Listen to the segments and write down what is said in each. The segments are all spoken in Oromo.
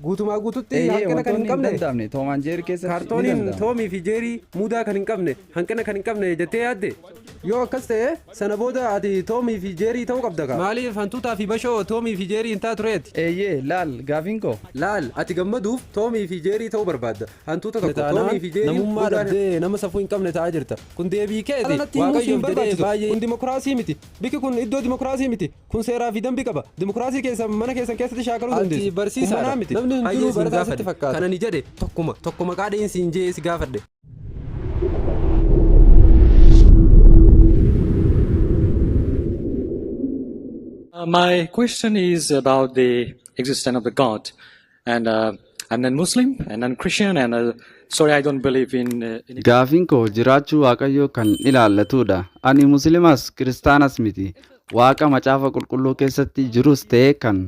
Guutumaa guututti Eeyyee, hanqina kan hin wantoonni hin qabne. danda'amne Tom and Jerry keessatti ni Kaartooniin danda'ama. Toomii fi Jeerii mudaa kan hin qabne, hanqina kan hin qabne jettee yaadde? Yoo akkas ta'e, sana booda ati Toomii fi Jeerii ta'uu qabda kaa. Maaliif hantuutaa fi bashoo Toomii fi Jeerii hin taatu reeti? Eeyyee, laal, gaafiin koo. Laal, ati gammaduuf Toomii fi Jeerii ta'uu barbaadda. Hantuuta tokko, Taanaan Toomii fi Jeeriin namummaa mudaan hin. dhabdee nama safuu hin qabne ta'aa jirta. Kun deebii keeti. Natti himuu si hin Waaqayyoof jedhee barbaachisu. baay'ee. Kun dimokiraasii miti. Bikki kun iddoo dimokiraasii miti. Kun seeraa fi dambii qaba. Dimokiraasii keessan mana keessan keessatti shaakaluu Ati dandeessu. Kun barsiisaadha. manaa miti. Namni Hayyee hundinuu siin barataa sitti gaafadhe. fakkaata. Kan ani jedhe tokkuma. Tokko maqaa dha'iin siin je'ee si gaafadhe. My question is about the existence of the God, and I'm non Muslim and non Christian, and sorry, I don't believe in Gaafiin koo jiraachuu Waaqayyoo kan ilaallatudha. Ani Musliimas Kiristaanas miti. Waaqa macaafa qulqulluu keessatti jirus ta'e kan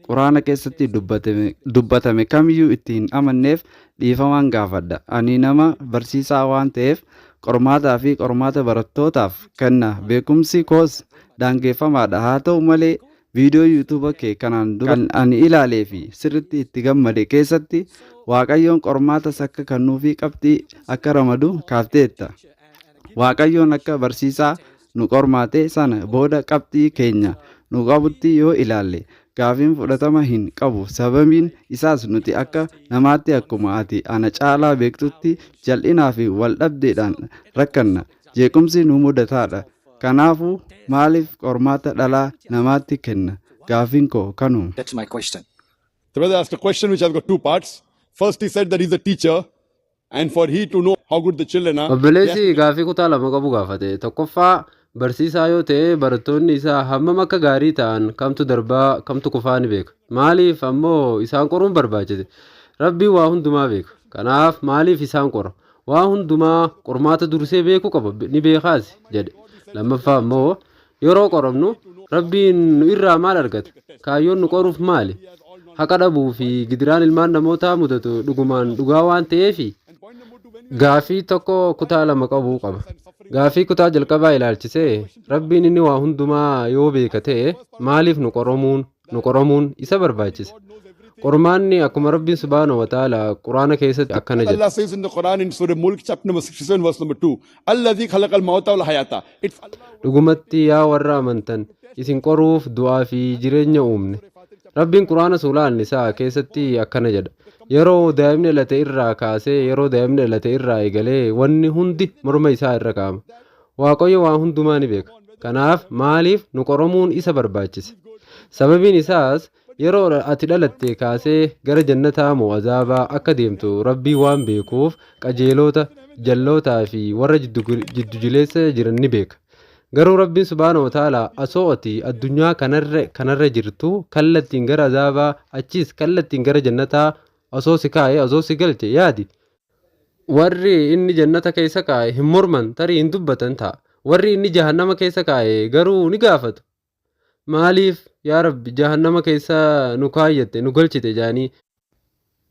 quraana keessatti dubbatame kamiyyuu itti hin amanneef dhiifamaan gaafadha. Ani nama barsiisaa waan ta'eef qormaataa fi qormaata barattootaaf kenna. Beekumsi koos daangeffamaadha. Haa ta'u malee viidiyoo YouTube kee kanaan dura kan ani ilaalee fi sirriitti itti gammade keessatti Waaqayyoon qormaatas akka kennuu fi qabxii akka ramadu kaafteetta. Waaqayyoon akka barsiisaa nu qormaate sana booda qabxii keenya nu qabutti yoo ilaalle gaafiin fudhatama hin qabu. Sababiin isaas nuti akka namaatti akkuma ati ana caalaa beektutti jal'inaa fi wal dhabdeedhaan rakkanna. Jeequmsi nu mudataadha. Kanaafuu maaliif qormaata dhala namaatti kenna? Gaafiin koo kanuma. That's my question. The brother asked a question which has got two parts. First, he said that he's a teacher, and for he to know how good the children are, he has Obboleessi gaafii kutaa lama qabu gaafate. Tokkoffaa barsiisaa yoo ta'e barattoonni isaa hammam akka gaarii ta'an kamtu darbaa kamtu kufaa ni beeka. Maaliif ammoo isaan qoruun barbaachise? Rabbiin waa hundumaa beeka. Kanaaf maaliif isaan qora? Waa hundumaa qormaata dursee beekuu qaba ni beekaas jedhe. Lammaffaa ammoo yeroo qoramnu Rabbiin nu irraa maal argata? Kaayyoon nu qoruuf maali? Haqa dhabuu fi gidiraan ilmaan namootaa mudatu dhugumaan dhugaa waan ta'eefi? Gaafii tokko kutaa lama qabu qaba. Gaafii kutaa jalqabaa ilaalchisee Rabbiin inni waa hundumaa yoo beeka ta'e maaliif nu qoramuun isa barbaachise? Qormaanni akkuma Rabbiin subhaanahu wa ta'ala Quraana keessatti akkana jedha. Allah says in the Quran in Surah Mulk, chapter number 67, verse number 2, الذي خلق الموت والحياة. It's Allah Dhugumatti yaa warra amantan isin qoruuf du'aa fi jireenya uumne. Rabbiin Quraana suuraa Nisaa keessatti akkana jedha. Yeroo daa'imni dhalate irraa kaasee yeroo daa'imni dhalate irraa eegalee wanni hundi morma isaa irra kaa'ama. Waaqayyo waa hundumaa ni beeka. Kanaaf maaliif nu qoramuun isa barbaachise? Sababiin isaas yeroo ati dhalatte kaasee gara jannataa moo azaabaa akka deemtu Rabbii waan beekuuf qajeelota, jallootaa fi warra jiddu jileessa jiran ni beeka. Garuu Rabbiin subhaanahu wa ta'ala osoo ati addunyaa kanarra jirtu kallattiin gara azaabaa achiis kallattiin gara jannataa osoo si kaa'e osoo si galche yaadi. Warri inni jannata keessa kaa'e hin morman tarii hin dubbatan ta'a. Warri inni jahannama keessa kaa'e garuu ni gaafatu. Maaliif yaa Rabbi jahannama keessa nu kaayyatte nu galchite jaanii.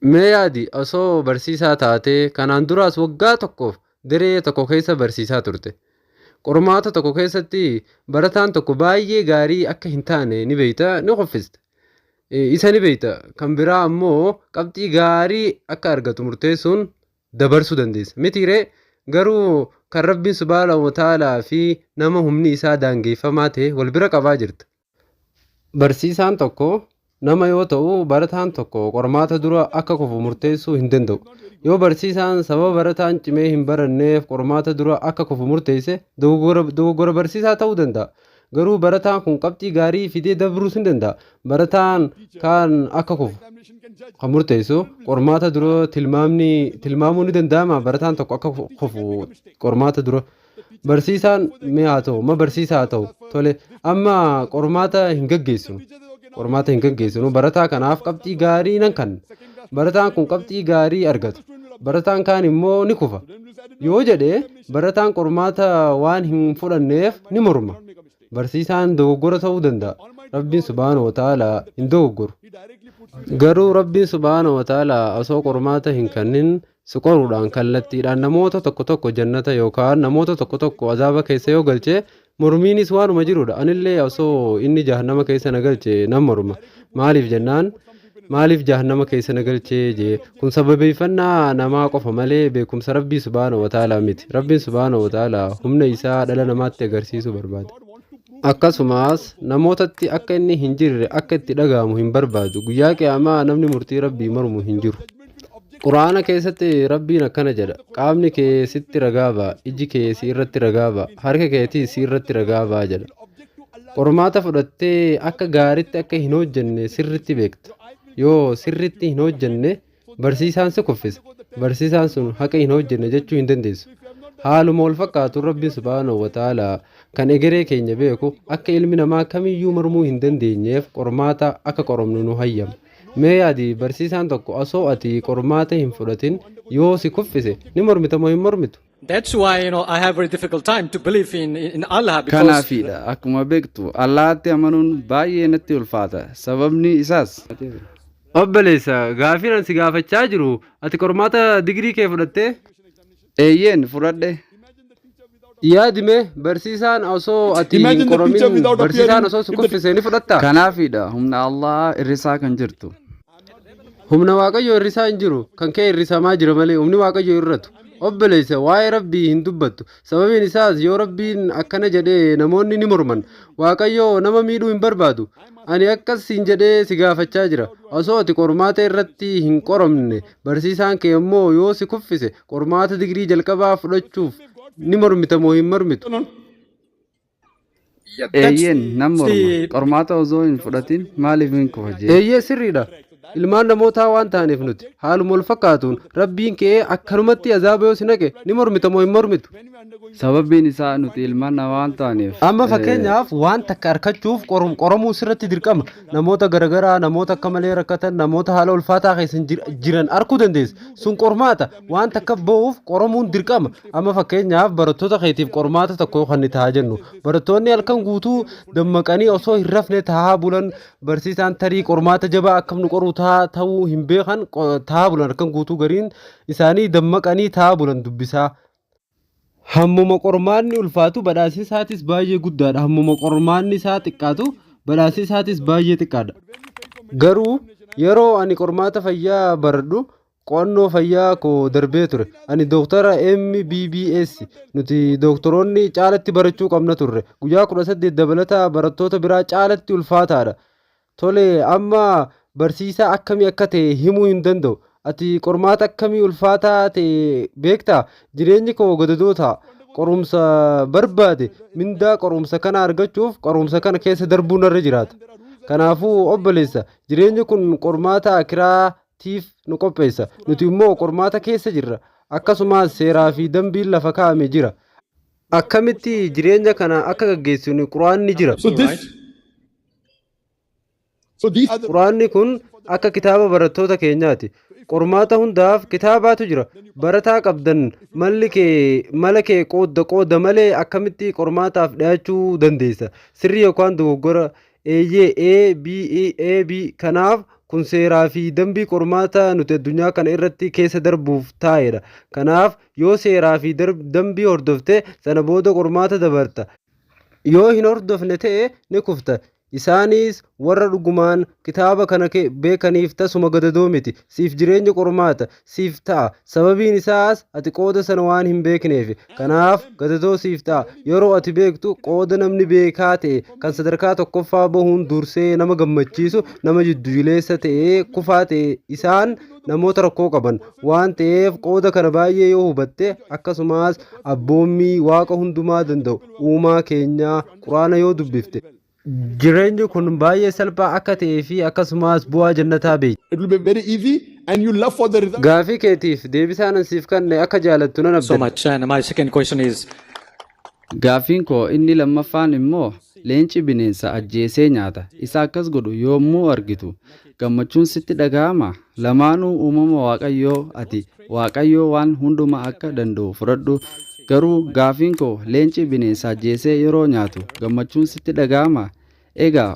Mee yaadi osoo barsiisaa taatee kanaan duraas waggaa tokkoof daree tokko keessa barsiisaa turte. Qormaata tokko keessatti barataan tokko baay'ee gaarii akka hin taane ni beekta ni kuffiste. Isa ni beekta. Kan biraa ammoo qabxii gaarii akka argatu murteessuun dabarsuu dandeessa. Mitiiree garuu kan Rabbiin subhaanahu wa ta'aalaa fi nama humni isaa daangeffamaa ta'e wal bira qabaa jirta. Barsiisaan tokko nama yoo ta'u barataan tokko qormaata dura akka kufu murteessuu hin danda'u. Yoo barsiisaan sababa barataan cimee hin baranneef qormaata dura akka kufu murteesse dogoggora barsiisaa ta'uu danda'a. Garuu barataan kun qabxii gaarii fidee dabruus ni danda'a. Barataan kaan akka kufu kan murteessu qormaata dura tilmaamni tilmaamuu ni danda'ama barataan tokko akka kufu qormaata dura. Barsiisaan mee haa ta'u ma barsiisaa haa ta'u tole amma qormaata hin gaggeessinu. Qormaata hin gaggeessinu barataa kanaaf qabxii gaarii nan kenna. Barataan kun qabxii gaarii argata. Barataan kaan immoo ni kufa. Yoo jedhe barataan qormaata waan hin fudhanneef ni morma. Barsiisaan dogoggora ta'uu danda'a. Rabbiin subhaanahu wa ta'ala hin dogoggoru. Garuu Rabbiin subhaanahu wa ta'ala osoo qormaata hin kennin si qoruudhaan kallattiidhaan namoota tokko tokko jannata yookaan namoota tokko tokko azaaba keessa yoo galche mormiinis waanuma jirudha. Anillee osoo inni jahannama keessa na galche nan morma. Maaliif jennaan Maaliif jahannama keessa na galchee jee? Kun sababeeffannaa namaa qofa malee beekumsa Rabbii subhaanahu wa ta'aalaa miti. Rabbiin subhaanahu wa ta'aalaa humna isaa dhala namaatti agarsiisuu barbaada. Akkasumas namootatti akka inni hin jirre akka itti dhaga'amu hin barbaadu. Guyyaa Qiyaamaa namni murtii Rabbii mormu hin jiru. Quraana keessatti Rabbiin akkana jedha: "Qaamni kee sitti ragaa ba'a, iji kee si irratti ragaa ba'a, harka keetis si irratti ragaa ba'a" jedha. Qormaata fudhattee akka gaariitti akka hin hojjenne sirriitti beekta. Yoo sirriitti hin hojjenne barsiisaan si kuffisa. Barsiisaan sun haqa hin hojjenne jechuu hin dandeessu. Haaluma wal fakkaatuun Rabbiin subhaanahu wa ta'aalaa kan egeree keenya beeku akka ilmi namaa kamiyyuu mormuu hin dandeenyeef qormaata akka qoramnu nu hayyama. Mee yaadi, barsiisaan tokko osoo ati qormaata hin fudhatin yoo si kuffise ni mormita moo hin mormitu? That's why I have very difficult time to believe in Allah because Kanaafiidha, akkuma beektu, Allaatti amanuun baay'ee natti ulfaata. Sababni isaas Obboleessa, gaafii ani si gaafachaa jiru, ati qormaata digirii kee fudhattee? Eeyyeen, fudhadhe. Yaadime, barsiisaan osoo ati hin Imagine the teacher qoramin without barsiisaan appearing osoo si if the kuffise ni fudhattaa? Kanaafiidha humna Allah hir'isaa kan jirtu. Humna Waaqayyoo hir'isaa hin jiru, kan kee hir'isamaa jira malee humni Waaqayyoo hir'atu. Obboleessa, waa'ee Rabbii hin dubbattu. Sababiin isaas yoo Rabbiin akkana jedhee namoonni ni morman. Waaqayyoo nama miidhuu hin barbaadu. Ani akkas siin jedhee si gaafachaa jira. Osoo ati qormaata irratti hin qoramne barsiisaan kee immoo yoo si kuffise qormaata digirii jalqabaa fudhachuuf ni mormita moo hin mormitu? Yeah, that's Eeyyeen, nan morma. the Qormaata osoo hin fudhatin maaliif hin kufa jee? Eeyyee, sirriidha. Ilmaan namootaa waan ta'aniif nuti haaluma wal fakkaatuun Rabbiin kee akkanumatti azaaba yoo si naqe ni mormita moo hin mormitu? Sababiin isaa nuti ilmaan namaa waan ta'aniif Amma fakkeenyaaf waan takka argachuuf qoramuu sirratti dirqama. Namoota garagaraa, namoota akka malee rakkatan, namoota haala ulfaataa keessa jiran arguu dandeessa. Sun qormaata. Waan takka ba'uuf qoramuun dirqama. Amma fakkeenyaaf barattoota keetiif qormaata tokko kan ni ta'a jennu. Barattoonni halkan guutuu dammaqanii osoo hin rafne taa'aa bulan. Barsiisaan tarii qormaata jabaa akkam nu qoruu ta'uu hin beekan, taa'aa bulan. Halkan guutuu gariin isaanii dammaqanii taa'aa bulan dubbisaa. Hammuma qormaanni ulfaatu badhaasni isaatis baay'ee guddaadha. Hammuma qormaanni isaa xiqqaatu badhaasni isaatis baay'ee xiqqaadha. Garuu yeroo ani qormaata fayyaa baradhu qo'annoo fayyaa koo darbee ture. Ani dooktara MBBS. Nuti dooktoroonni caalatti barachuu qabna turre. Guyyaa 18 dabalataa barattoota biraa caalatti ulfaataadha. Tole, amma barsiisaa akkamii akka ta'e himuu hin danda'u. Ati qormaata akkamii ulfaataa ta'e beektaa? Jireenyi koo gadadoo ta'a. Qorumsa barbaade mindaa qorumsa kana argachuuf qorumsa kana keessa darbuun irra jiraata. Kanaafuu obboleessa, jireenyi kun qormaata akiraatiif nu qopheessa. Nuti immoo qormaata keessa jirra. Akkasumas seeraa fi dambiin lafa kaa'ame jira. Akkamitti jireenya kana akka gaggeessinu Quraanni jira. So this, so these are the Quraanni kun akka kitaaba barattoota keenyaati. Qormaata hundaaf kitaabaatu jira. Barataa qabdan malli kee mala kee qoodda qooda malee akkamitti qormaataaf dhiyaachuu dandeessa? Sirrii yookaan dogoggora? Eeyyee, A B E A B. Kanaaf kun seeraa fi dambii qormaata nuti addunyaa kana irratti keessa darbuuf taa'edha. Kanaaf yoo seeraa fi dambii hordofte sana booda qormaata dabarta. Yoo hin hordofne ta'e ni kufta. Isaanis warra dhugumaan kitaaba kana beekaniif tasuma gadadoo miti. Siif jireenya qormaata siif ta'a. Sababiin isaas ati qooda sana waan hin beekneef. Kanaaf gadadoo siif ta'a. Yeroo ati beektu qooda namni beekaa ta'e kan sadarkaa tokkoffaa bahuun dursee nama gammachiisu, nama jiddu-jileessa ta'ee kufaa ta'e, isaan namoota rakkoo qaban waan ta'eef qooda kana baay'ee yoo hubatte, akkasumas abboommii Waaqa hundumaa danda'u uumaa keenyaa Quraana yoo dubbifte, jireenyi kun baay'ee salphaa akka ta'ee fi akkasumas bu'aa jannataa beekti. It will be very easy and you love for the result. Gaafii keetiif deebisaan an siif kanne akka jaalattu nan So abdadha. much. And my second question is Gaaffiin koo inni lammaffaan immoo leenci bineensa ajjeesee nyaata. Isa akkas godhu yommuu argitu gammachuun sitti dhaga'ama? Lamaanuu uumama Waaqayyoo, ati Waaqayyoo waan hundumaa akka danda'u fudhadhu. Garuu gaaffiin koo leenci bineensa ajjeesee yeroo nyaatu gammachuun sitti dhaga'ama? Egaa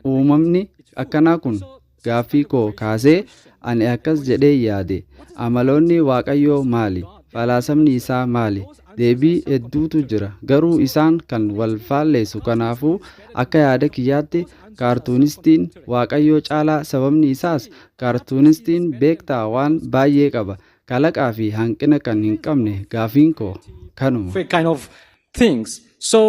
uumamni akkanaa kun gaaffii koo kaasee ani akkas jedhee yaade: amaloonni Waaqayyoo maali? Falaasamni isaa maali? Deebii hedduutu jira, garuu isaan kan wal faalleessu. Kanaafuu akka yaada kiyyaatti kaartuunistiin Waaqayyoo caalaa, sababni isaas kaartuunistiin beektaa waan baay'ee qaba, kalaqaa fi hanqina kan hin qabne. Gaafiin koo kanuma. Kind of things. So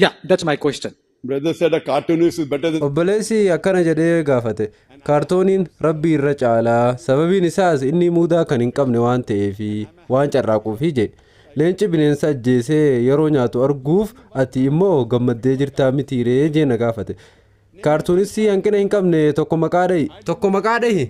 yeah, that's my question. Brother said a cartoonist is better than Obboleessi akkana jedhee gaafate: kaartooniin Rabbii irra caalaa, sababiin isaas inni mudaa kan hin qabne waan ta'eefi waan carraaquufi jedhe. Leenci bineensa ajjeesee yeroo nyaatu arguuf ati immoo gammaddee jirtaa mitiiree jee na gaafate. Kaartuunistii hanqina hin qabne tokko maqaa dhahi, tokko maqaa dhahi.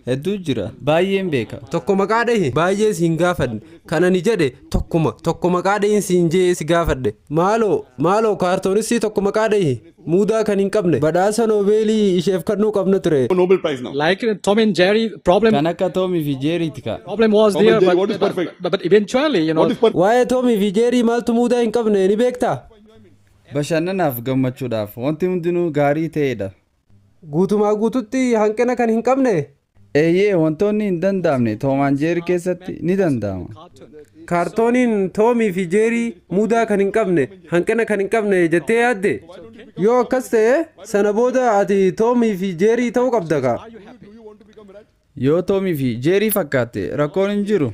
Hedduu jira, baay'een beeka. Tokko maqaa dhahi. Baay'ee siin gaafadhe. Kana ni jedhe, tokkuma tokko maqaa dhahin siin jee si gaafadhe. Maaloo, maaloo, kaartoonistii tokko maqaa dhahi, mudaa kan hin qabne. Badhaasa Noobeelii isheef kennuu qabna ture. Nobel Prize now. Like Tom and Jerry problem Kan akka Toomii fi Jeeriiti ka. problem was Tom and there, Jerry, but, what is perfect? but eventually, What is perfect? Waa'ee Toomii fi Jeerii maaltu mudaa hin qabne ni beektaa? Bashannanaaf, gammachuudhaaf wanti hundinuu gaarii ta'edha. Guutumaa guututti hanqina kan hin qabne. Eeyyee, wantoonni hin danda'amne Tom and Jerry keessatti ni danda'ama. Kaartooniin Toomii fi Jeerii mudaa kan hin qabne, hanqina kan hin qabne jettee yaadde? Yoo akkas ta'e, sana booda ati Toomii fi Jeerii ta'uu qabda ka. Yoo Toomii fi Jeerii fakkaatte rakkoon hin jiru.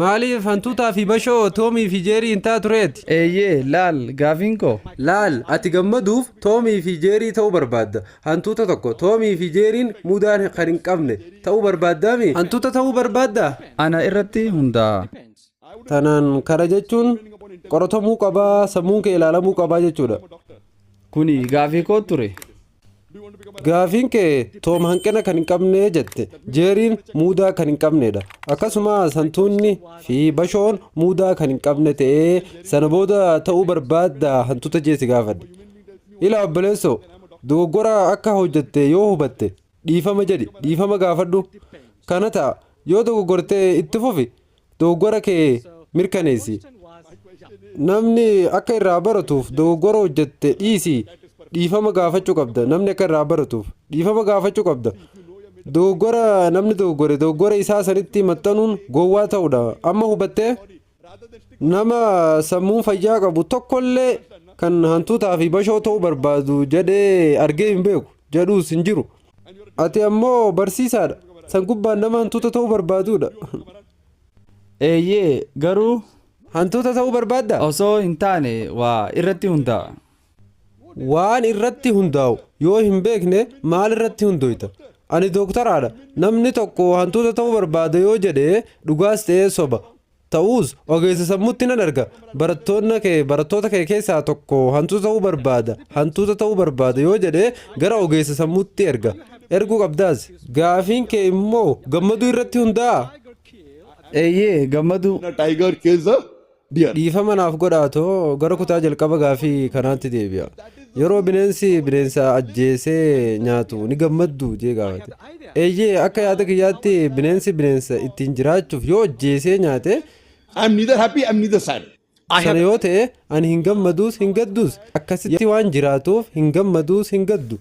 Maaliif hantuutaa fi bashoo Toomii fi Jeerii hin taatu reeti? Eeyyee, laal, gaafiin koo. Laal, ati gammaduuf Toomii fi Jeerii ta'uu barbaadda. Hantuuta tokko, Toomii fi Jeeriin mudaa kan hin qabne ta'uu barbaaddaami? Hantuuta ta'uu barbaadda? Ana irratti hundaa'a. Tanaan kana jechuun qoratamuu qabaa, sammuun kee ilaalamuu qabaa jechuudha. Kuni gaafii koo ture. Gaafiin kee Toom hanqina kan hin qabne jette, Jeeriin mudaa kan hin qabnedha. Akkasumas hantuunni fi bashoon mudaa kan hin qabne ta'ee, sana booda ta'uu barbaadda hantuuta jeesi gaafadhe. Ilaa obboleessoo, dogoggora akka hojjette yoo hubatte dhiifama jedhi, dhiifama gaafadhu. Kana ta'a, yoo dogoggortee itti fufi, dogoggora kee mirkaneessi. Namni akka irraa baratuuf dogoggora hojjette dhiisii dhiifama gaafachuu qabda. Namni akka irraa baratuuf dhiifama gaafachuu qabda. Dogoggora namni dogoggore dogoggora isaa sanitti maxxanuun gowwaa ta'uudha. Amma hubattee? Nama sammuun fayyaa qabu tokkollee kan hantuutaa fi bashoo ta'uu barbaadu jedhee argee hin beeku, jedhuus hin jiru. Ati ammoo barsiisaadha, san gubbaan nama hantuuta ta'uu barbaadudha. Eeyyee, garuu Hantuuta ta'uu barbaadda? Osoo hin taane waa irratti hundaa'a. Waan irratti hundaa'u yoo hin beekne maal irratti hundooyta? Ani dooktaraadha. Namni tokko hantuuta ta'uu barbaada yoo jedhe, dhugaas ta'ee soba ta'us, ogeessa sammuutti nan arga. Barattoonni kee, barattoota kee keessaa tokko hantuuta ta'uu barbaada, hantuuta ta'uu barbaada yoo jedhe, gara ogeessa sammuutti erga erguu qabdaas. Gaafiin kee immoo gammaduu irratti hundaa'a. Eeyyee, gammaduu. A tiger kills a deer. Dhiifama naaf godhaatoo gara kutaa jalqaba gaafii kanaatti deebi'a. Yeroo bineensi bineensa ajjeesee nyaatu ni gammaddu jee gaafate. Eeyyee, akka yaada kiyyaatti bineensi bineensa ittiin jiraachuuf yoo ajjeesee nyaate, I'm neither happy, I'm neither sad. sana yoo ta'e ani hin gammaduus hin gadduus. Akkasitti waan jiraatuuf hin gammaduus hin gaddu.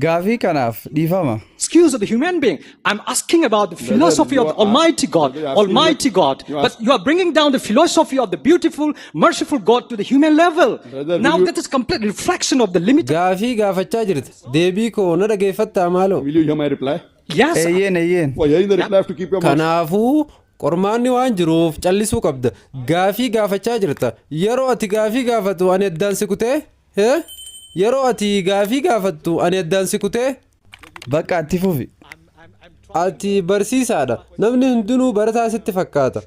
Gaafii kanaaf dhiifama. Excuse of the human being. I'm asking about the philosophy You of the are Almighty God, brother, you are asking Almighty God. you are But you are bringing down the philosophy of the beautiful, merciful God to the human level. Brother, Now will you- that is complete reflection of the limit. Gaafii gaafachaa jirta. Deebii koo na dhageeffattaa maaloo? Will you hear my reply? Yes. Eeyyeen, eeyyeen. For hearing the reply, I have to keep your mouth. Kanaafuu qormaanni waan jiruuf callisuu qabda. Gaafii gaafachaa jirta. Yeroo ati gaafii gaafattu ani addaan si kutee? Hee? Yeroo ati gaafii gaafattu ani addaan si kutee? Bakka itti fufi. Ati barsiisaadha. Namni hundinuu barataa sitti fakkaata.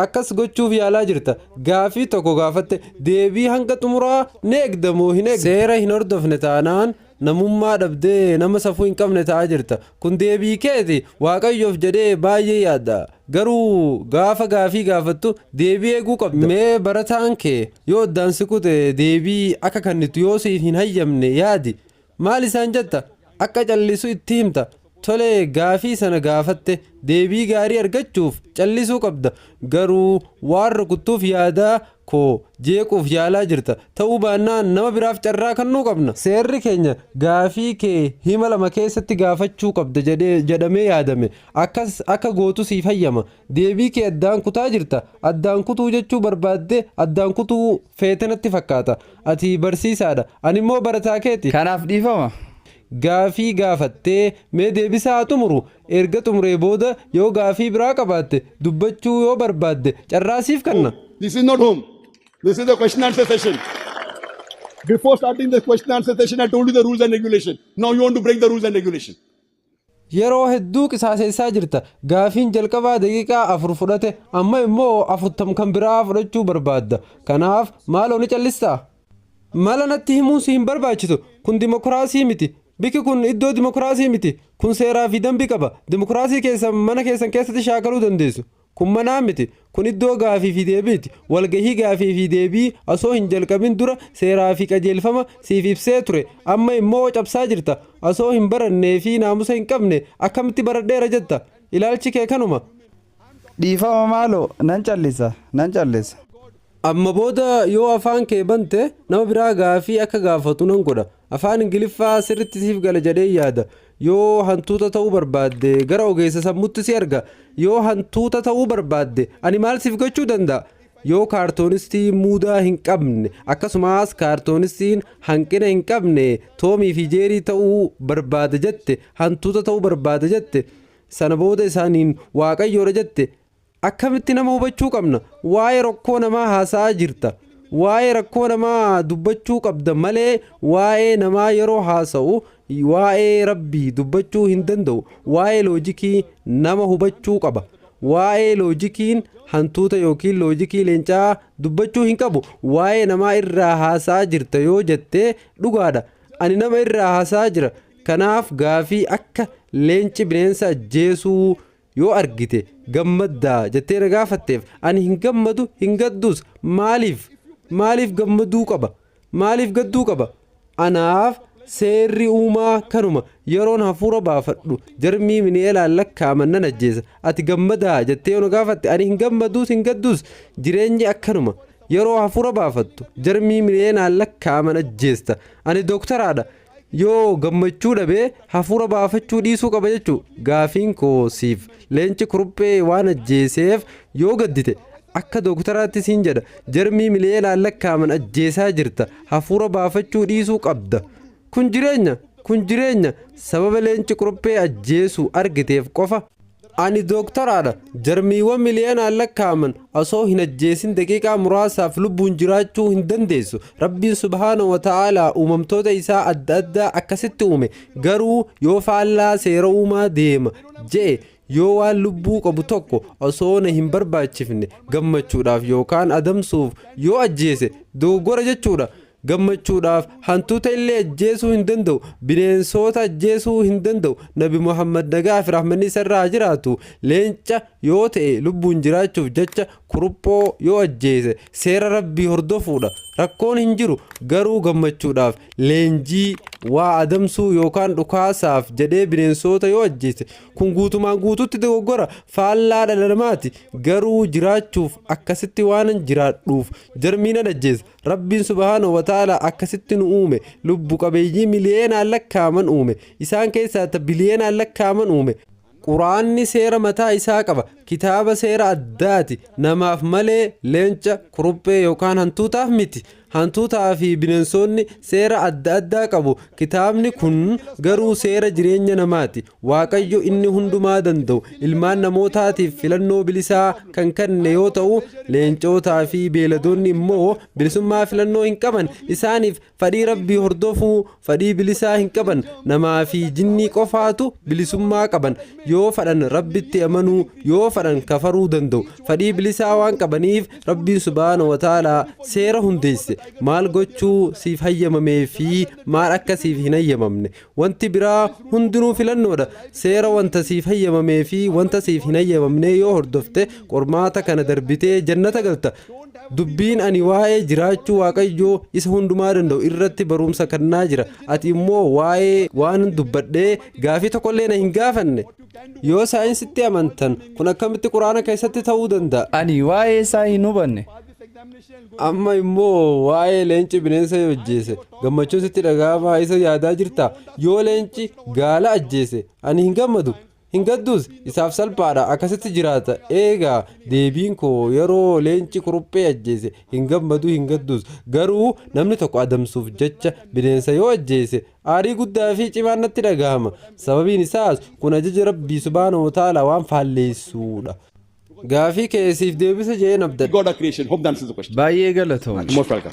Akkas gochuuf yaalaa jirta. Gaafii tokko gaafatte, deebii hanga xumuraa ni eegdamoo hin eegdu? Seera hin hordofne taanaan namummaa dhabdee nama safuu hin qabne ta'aa jirta. Kun deebii keeti. Waaqayyoof jedhee baay'ee yaadda. Garuu gaafa gaafii gaafattu deebii eeguu qabda. Mee barataan kee yoo addaan si kute, deebii akka kennitu yoo siif hin hayyamne yaadi. Maal isaan jetta? Akka callisu itti himta. Tole, gaafii sana gaafatte deebii gaarii argachuuf callisuu qabda. Garuu waan rukuttuuf yaadaa koo jeequuf yaalaa jirta. Ta'uu baannaan nama biraaf carraa kennuu qabna. Seerri keenya gaafii kee hima lama keessatti gaafachuu qabda jedhamee yaadame. Akkas akka gootu siif hayyama. Deebii kee addaan kutaa jirta. Addaan kutuu jechuu barbaadde addaan kutuu feete natti fakkaata. Ati barsiisaadha. Ani immoo barataa keeti. Kanaaf dhiifama. Gaafii gaafattee mee deebisaa haa xumuru. Erga xumuree booda yoo gaafii biraa qabaatte, dubbachuu yoo barbaadde, carraa siif kenna. This is not home. This is a question answer session. Before starting the question answer session, I told you the rules and regulation. Now you want to break the rules and regulation. Yeroo hedduu qisaaseessaa jirta. Gaafiin jalqabaa daqiiqaa 4 fudhate, amma immoo 40 kan biraa fudhachuu barbaadda. Kanaaf maaloo ni callistaa? Mala natti himuun si hin barbaachisu. Kun dimokiraasii miti. Bikki kun iddoo dimokiraasii miti. Kun seeraa fi dambii qaba. Dimokiraasii keessa mana keessan keessatti shaakaluu dandeessu. Kun manaa miti. Kun iddoo gaafii fi deebiiti. Walgahii gaafii fi deebii osoo hin jalqabin dura seeraa fi qajeelfama siif ibsee ture. Amma immoo cabsaa jirta. Osoo hin barannee fi naamusa hin qabne akkamitti baradheera jetta? Ilaalchi kee kanuma. Dhiifama maaloo, nan callisa, nan callisa. Amma booda yoo afaan kee bante nama biraa gaafii akka gaafatu nan godha. Afaan Ingiliffaa sirriitti siif gala jedhee yaada. Yoo hantuuta ta'uu barbaadde gara ogeessa sammuutti si erga. Yoo hantuuta ta'uu barbaadde ani maal siif gochuu danda'a? Yoo kaartoonistii muudaa hin qabne, akkasumas kaartoonistiin hanqina hin qabne Toomii fi Jeerii ta'uu barbaada jette, hantuuta ta'uu barbaada jette, sana booda isaaniin waaqayyoodha jette, akkamitti nama hubachuu qabna? Waa'ee rakkoo namaa haasa'aa jirta. Waa'ee rakkoo namaa dubbachuu qabda malee waa'ee namaa yeroo haasa'u waa'ee rabbii dubbachuu hin danda'u. Waa'ee loojikii nama hubachuu qaba. Waa'ee loojikiin hantuuta yookiin loojikii leencaa dubbachuu hin qabu. Waa'ee namaa irraa haasa'aa jirta yoo jettee dhugaadha. Ani nama irraa haasa'aa jira. Kanaaf gaafii akka leenci bineensa ajjeesuu yoo argite gammaddaa jettee na gaafatteef ani hin gammadu, hin gaddus. Maaliif? Maaliif gammaduu qaba? Maaliif gadduu qaba? Anaaf seerri uumaa kanuma. Yeroon hafuura baafadhu jarmii miliyoonaan lakkaaman nan ajjeesa. Ati gammadaa jettee yoo na gaafatte ani hin gammaduus, hin gaddus. Jireenyi akkanuma. Yeroo hafuura baafattu jarmii miliyoonaan lakkaaman ajjeesta. Ani dooktaraadha. Yoo gammachuu dhabee hafuura baafachuu dhiisuu qaba jechuu? Gaafiin koo siif, leenci kuruphee waan ajjeeseef yoo gaddite, akka dooktaraatti siin jedha, jarmii miliyoonaan lakkaaman ajjeesaa jirta. Hafuura baafachuu dhiisuu qabda. Kun jireenya, kun jireenya. Sababa leenci kuruphee ajjeesuu argiteef qofa. Ani dooktaraadha. Jarmiiwwan miliyoonaan lakkaaman osoo hin ajjeesin daqiiqaa muraasaaf lubbuun jiraachuu hin dandeessu. Rabbiin subhaana wa ta'aalaa uumamtoota isaa adda addaa akkasitti uume. Garuu yoo faallaa seera uumaa deema je'e, yoo waan lubbuu qabu tokko osoo na hin barbaachifne gammachuudhaaf yookaan adamsuuf yoo ajjeese, dogoggora jechuudha. Gammachuudhaaf hantuuta illee ajjeesuu hin danda'u, bineensota ajjeesuu hin danda'u. Nabi Muhammad, nagaa fi rahmanni isarraa jiraatu, leenca yoo ta'e lubbuun jiraachuuf jecha kuruphoo yoo ajjeese seera rabbii hordofuudha, rakkoon hin jiru. Garuu gammachuudhaaf, leenjii waa adamsuu yookaan dhukaasaaf jedhee bineensota yoo ajjeese, kun guutumaan guututti dogoggora, faallaa dhala namaati. Garuu jiraachuuf akkasitti waan jiraadhuuf jarmii nan ajjeesa. Rabbiin subhaanahu wa ta'ala akkasitti nu uume. Lubbu qabeeyyii miliyoonaan lakkaaman uume, isaan keessaa ta biliyoonaan lakkaaman uume. Quraanni seera mataa isaa qaba. Kitaaba seera addaati namaaf malee leenca, kuruphee yookaan hantuutaaf miti. Hantuutaa fi bineensonni seera adda addaa qabu. Kitaabni kun garuu seera jireenya namaati. Waaqayyo inni hundumaa danda'u ilmaan namootaatiif filannoo bilisaa kan kenne yoo ta'u, leencotaa fi beeladoonni immoo bilisummaa filannoo hin qaban. Isaaniif fedhii rabbii hordofuu fedhii bilisaa hin qaban. Namaa fi jinnii qofaatu bilisummaa qaban. Yoo fedhan rabbitti amanuu, yoo fedhan kafaruu danda'u. Fedhii bilisaa waan qabaniif rabbiin subhaana wa ta'aalaa seera hundeesse. Maal gochuu siif hayyamamee fi maal akka siif hin hayyamamne. Wanti biraa hundinuu filannoodha. Seera wanta siif hayyamamee fi wanta siif hin hayyamamne yoo hordofte, qormaata kana darbitee jannata galta. Dubbiin ani waa'ee jiraachuu Waaqayyoo isa hundumaa danda'u irratti barumsa kennaa jira. Ati immoo waa'ee waan dubbadhee gaafii tokkollee na hin gaafanne. Yoo saayinsitti amantan, kun akkamitti Quraana keessatti ta'uu danda'a? Ani waa'ee isaa hin hubanne. Amma immoo waa'ee leenci bineensa yoo ajjeese gammachuun sitti dhaga'amaa isa yaadaa jirta. Yoo leenci gaala ajjeese ani hin gammadu, hin gadduus. Isaaf salphaadha, akkasitti jiraata. Eegaa deebiin koo yeroo leenci kuruphee ajjeese hin gammadu, hin gadduus. Garuu namni tokko adamsuuf jecha bineensa yoo ajjeese aarii guddaa fi cimaan natti dhagahama. Sababiin isaas kun ajaja Rabbii subhaanahu wa ta'ala waan faalleessuudha. Gaafii keessiif deebisa jeen abdadha. God of creation. Hope that answers the question. Baay'ee galatoomne. Most welcome.